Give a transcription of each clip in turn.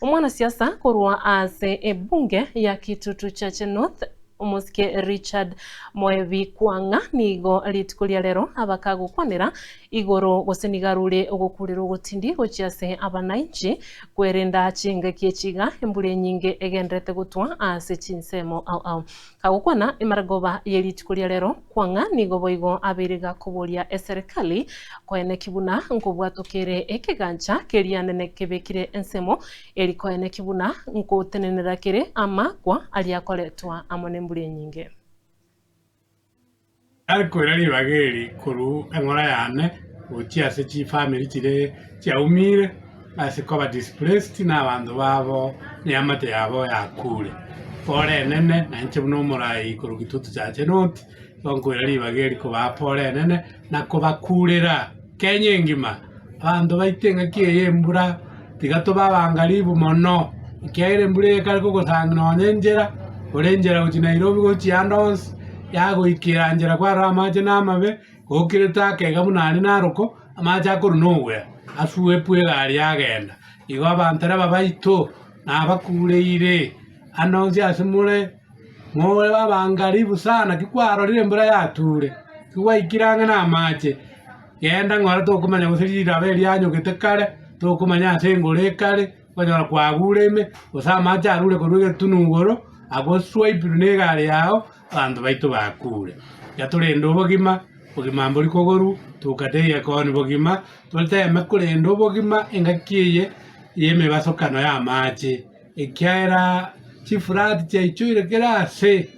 Omwanasiasa korwa ase ebunge ya Kitutu Chache North, omosike Richard Moebi Kwang'a nigo rituko ria rero abakagokwanera igoro gose nigo arure ogokurera ogotindi gochia ase abanainchi kwerenda chingaki echi iga embura enyinge egenderete gotwa ase chinsemo ao ao. Kagokwana emaragoba ye rituko ria rero, Kwang'a nigo boigo abeire gakoboria eserekali koeneki buna nkobwatokere ekegancha kerianene kebekire ensemo eri koeneki buna nkotenenera kere amaakwa aria akoretwa amo nembura enyinge. Tari koira ribaga eri korwa eng'ora yane gochia ase chifamiri chiria chiaumire ase koba displaced na abanto babo na eamate yabo yakure. Pore enene na inche buna omorai korwa Kitutu Chache North, nigo nkoira ribaga eri kobaa pore enene na kobakurera Kenya engima, abanto baito engaki eye embura tiga tobe abangaribu mono, ekiagera embura eye ekare kogosanga nonye enchera, ore enchera gochia Nairobi gochia ande onsi, yagoikera nchera kwarora amache na amabe, gokirete ake iga buna aria naroko, amache akorwa na ogoya, aswepwe egari yagenda. Igo abanto raba baito, nabakureire, ande onsi ase more, more abangaribu sana ki kwarorire embura yature, ki gwaikire ang'e na amache. Genda ng'ora tokomanya gose riraba erianyogete kare, tokomanya ase engoro ekare, okonyora kwagure ime, gose amache arure korwa egetunu igoro, agoswaipirwe na egari yao, abanto baito bakure. Tiga torende obogima, obogima mbori kogorwa, tokateiyo ekoni bogima, toteme korenda obogima engaki eye ya emebasokano ya amache, ekiagera chifurati chiaichoire kera ase.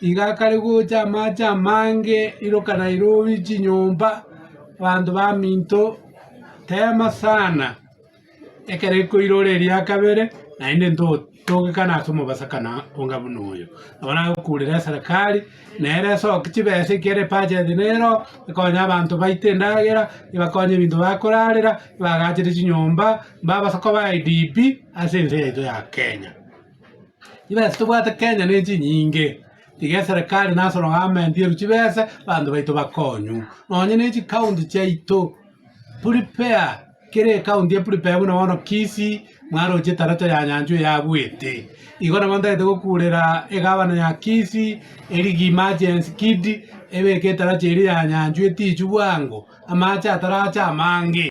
Iga akare gocha amache amange, iroka Nairobi chinyomba, abanto baminto tema sana, ekero ekoirora eria kabere naende ntotogekane ase omobasakano onga buna oyo. Nabo nagokurera eserekari, nere esoki chibesa ekiagera ebudget nero, ekonya abanto baite endagera, ebakonye ebinto bakorarera, ebagachere chinyomba, mbabasa koba IDP ase ense yaito ya Kenya. Chibesa tobwate Kenya ne chinyinge, tiga eserekari national government erwe chibesa abanto baito bakonywe. Nonye ne chikaunti chiaito, prepare kera ekaunti eprepare buna bono Kisii, mwaroche etaracha ya Nyanchwa eyagwete. Igo nabo ntagete gokurera egavana ya Kisii, erige emergency kit, ebeke etaracha eria ya Nyanchwa etichwe bwango, amache ataracha amange.